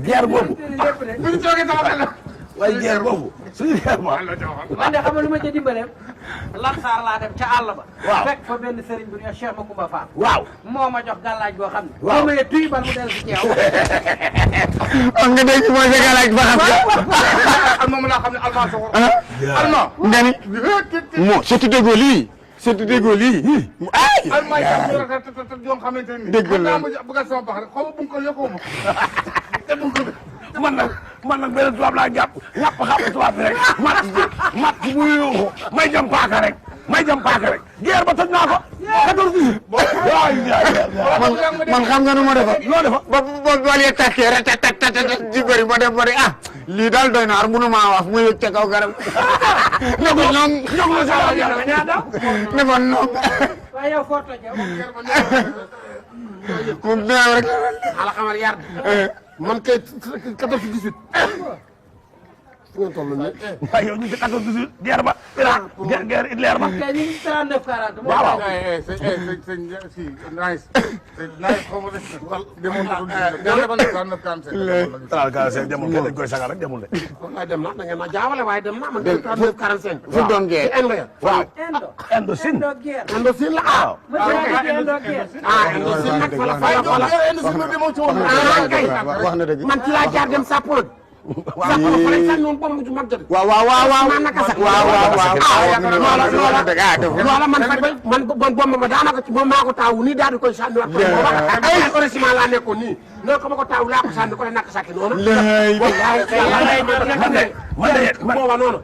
guerre boobu. bu ñu toogee sama xel la. waaye guerre boobu suñu guerre ba. man de xam nga lu ma ca dimbaleem. Lansar laa dem ca àll ba. waaw fekk fa benn sëriñ bu ñuy Cheikh Macoumba Fall. waaw moo ma jox gàllaaj goo xam ne. waaw boo mayee tuy bal mu dellu si ceew. wax nga dégg mooy sa galaaj ba xam. alma laa xam ne alma soxor. alma. nga ni moo surtout déggoo lii. surtout déggoo lii. ay. alma yi sax ñu rafet te yoo xamante ne. dégg la bëgg a sama bax rek xaw ma bu ko yokkoo ma. te bu ko. man nag benn tubaab laa jàpp xam tubaab bi rek mat bu yuuxu may jëm paaka rek guerre ba toj naa ko 14 man xam nga nu ma defa loo defa ba bool yee takkee rek tat ji bëri ma dem bëri ah lii daal doy naar mënu maa wax mu yëg ca kaw garab ne ko ñoom ne ko noom waaye yow foo tojee. moom dinaa rek ala xamal yar man kay 14 18. fu ngeen toll nii. waaye yow ñu ngi ci 14 18 guerre ba Irak guerre Hitler ba kay ñu ngi 39 40. waaw waaw. sëñ si nice. nice xaw ma de. wala demoon na ko 39 45. 45 demul kay dañ koy sagal rek demul de. kon nag dem na da ngeen ma jaawale waaye dem na man 39 45. fu doon gee Inde ya. waaw Indo. Indochine. Indo guerre. Indo Sine la ah. ma jëlaat Indo guerre. ah Indo Sine nag fa la wax na dëgg man ci laa jaar dem Sapol. waaw fa lañ sànni woon bomb ju mag jël. waaw man naka sax. loola man bomb ba daanaka ci moom maa ko taawu nii daal di koy sànni wax. ay heureusement laa nekkoon nii. non ko ma ko taawu laa ko sànni ko ne naka sakki noonu. man booba noonu.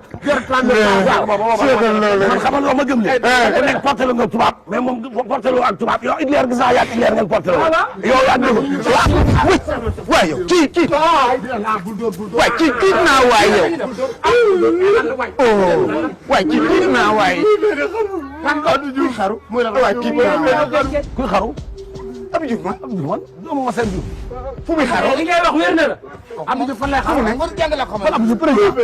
man xamal loo ma gëm ne. ku nekk porté la nga tubaab mais moom porté loo ak tubaab yow Hitler gis naa yaa Hitler ngeen porté la yow yaa dégg waay yow kii waay kii naa waay yow waay kii naa waay xaru waay kii naa kuy xaru Abdou Diouf man Abdou man doomu ma seen Diouf fu muy xaru li ngay wax wér na la. am na fan lay xaru ne war jàng la ko fan Abdou président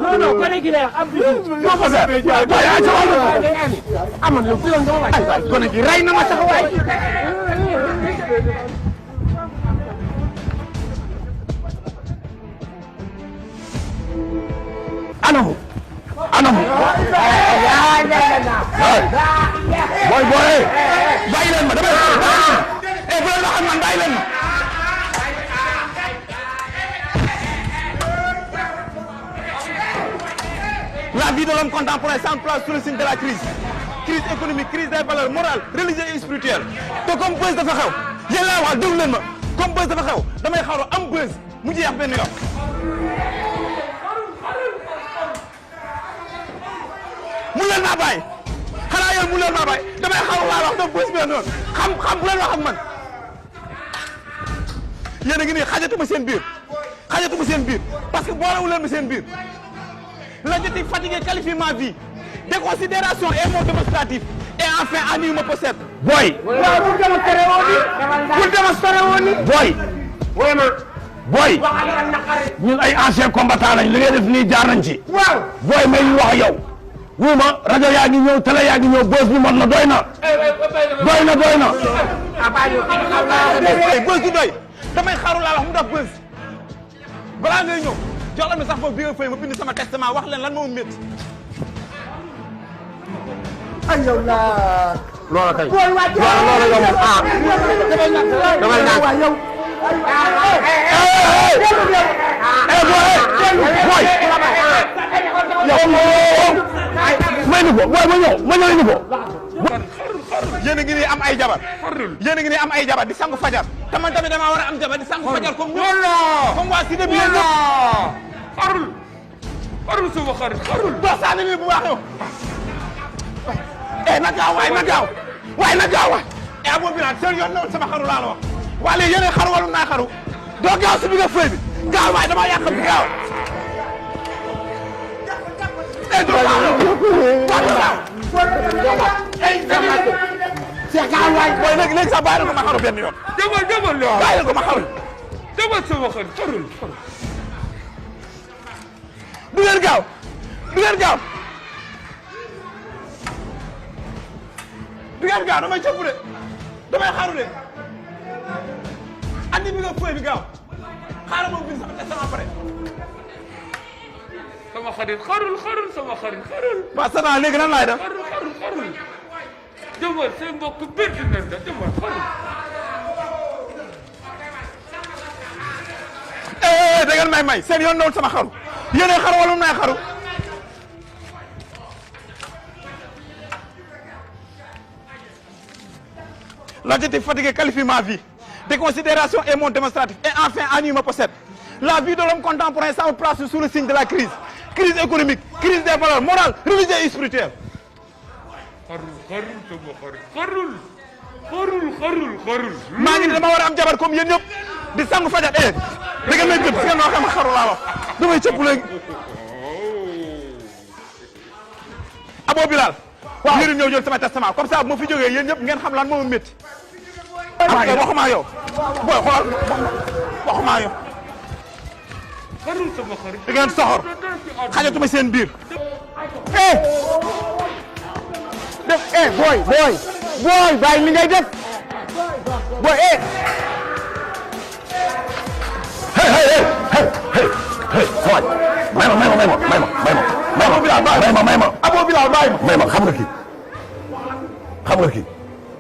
non non gone gi lay wax Abdou Diouf. ñoo ko seet yaa ca wàllu amoon na fi yoon dama waay gone gi rey na ma sax waay anamu booy bàyyi leen ma damay bu leen waxal man bàyyi leen ma la vie de l'homme contemporain s'emploie sous le signe de la crise économique crise des valeurs morales religieuses et spirituelles te comme buzz dafa xew yéen laa wax déglu leen ma comme buzz dafa xew damay xaru am buzz mu jeex benn yoon mu leen maa bàyyi xanaa yéen mu leen maa bàyyi damay xaru laa wax daf buzz benn yoon xam bu leen wax ak man yéen a ngi nii xajatuma seen biir parce que boolewu leen ma seen biir l'adjectif fatigué qualifie ma vie déconsidération et mot démonstratif et enfin ennui me possède. booy waaw bu démonstré woon ni. booy ñun ay anciens combattants lañ li ngay def nii jaar nañ ci. waaw. booy may ñu wax yow. wuuma rajo yaa ngi ñëw télé yaa ngi ñëw bës bi mot na doy na. doy na. bës du doy damay xaaru laa wax mu def bës balaa ngay ñëw jox la mi sax foofu bi nga fay ma bind sama testament wax leen lan moo métti. ay yow la. loola kay. booy waaj loola yombul ah. damay naan waay yow. may ni ko booy ma ñëw ni ko. yéen a ngi nii am ay jabar yéen a ngi nii am ay jabar di sangu fajar te man tamit damaa war a am jabar di sangu fajar comme ñoom comme waa Cité bi xarul suba xarul. doo saani nii bu baax yow na gaaw waay na gaaw waay abo bi naan seen yoon na sama xaru laa la wax waa léegi yéen xaru wala naa xaru doo gaaw si bi nga fëy bi gaaw waay dama yàq bi gaaw doo gaaw Cheikh Gaal waay. booy léegi sax bàyyi la ko ma xaru benn yoon. demal loo. bàyyi la ko ma xaru. demal sama xarul. du ngeen gaaw. damay cëpp de. damay xaaru leen andi bi nga fooy bi gaaw xaaral ma bind sama testament pare. sama xarit xarul sama xarit xarul. waaw Sana léegi nan laay def. xarul. jëmër seen mbokk biir di nen da jëmër xarul. da ngeen may seen yoon noonu sama xaru yéenay xaru wala may xaru. L'adjectif fatigué qualifie ma vie. Déconsidération est mon démonstratif. Et enfin, ennui me possède. La vie de l'homme contemporain s'en place sous le signe de la crise. Crise économique, crise des valeurs morales, religieuses et spirituelles. xarul. maa ngi dama war a am jabar comme yéen ñëpp di sangu fajar da ngeen may gën parce que noo xam xaru laa wax damay cëpp léegi. Abo Bilal. waaw ngir ñëw jël sama testament comme ça bu ma fi jógee yéen ñëpp ngeen xam lan moo ma métti. waxuma yow booy xool waxuma yow. xarul sama xarit. da ngeen soxor xajatuma seen biir. booy bàyyi li ngay def booy Sawaay may ma Abo Bilal bàyyi ma. may ma xam nga kii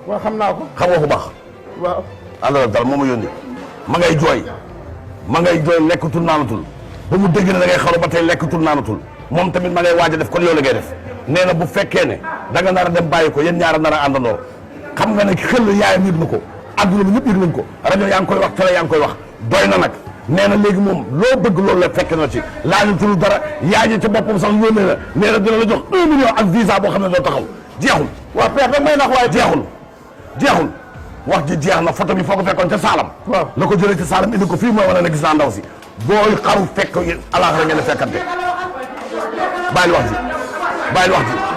waaw xam naa ko xam nga ku baax waaw alors dal moo ma yónni ma ngay jooy lekkatul naanatul ba mu dégg ne da ngay xaru ba tey lekkatul naanatul moom tamit ma ngay waaj a def kon yow la ngay def nee na bu fekkee ne da nga nar a dem bàyyi ko yéen ñaar a nar a àndandoo xam nga ne xel yaayam yëg na ko adduna bi ñëpp yëg nañ ko rajo yaa ngi koy wax télé yaa ngi koy wax doy na nag nee na léegi moom loo bëgg loolu la fekk na ci laajatul dara yaay ji ci boppam sax yónnee na nee na dina la jox 1 million ak visa boo xam ne doo taxaw jeexul. waaw père nag may nax waaye jeexul wax ji jeex na photo bi foo ko fekkoon ca Saalam. waaw la ko jëlee ca Saalam indi ko fii mooy wane ne gis naa ndaw si booy xaru fekk alaaxira ngeen fekkante bàyyil wax ji.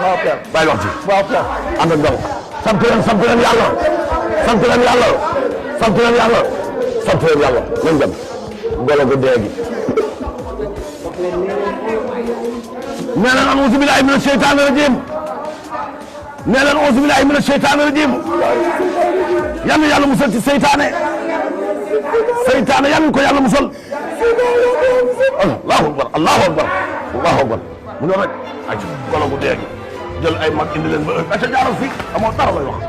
waaw père bàyyil wax ji. waaw père ànd ak dal sant leen yàlla nañ dem golo gu dee gi. nee leen auzu billaahi mina sheytaani rajiim yal na yàlla musal ci seytaane yal na ko yàlla musal. allahu akbar mu ne rek ay golo gu dee gi jël ay mag indi leen ba heure ba ca jaaral fii amoo dara lay wax.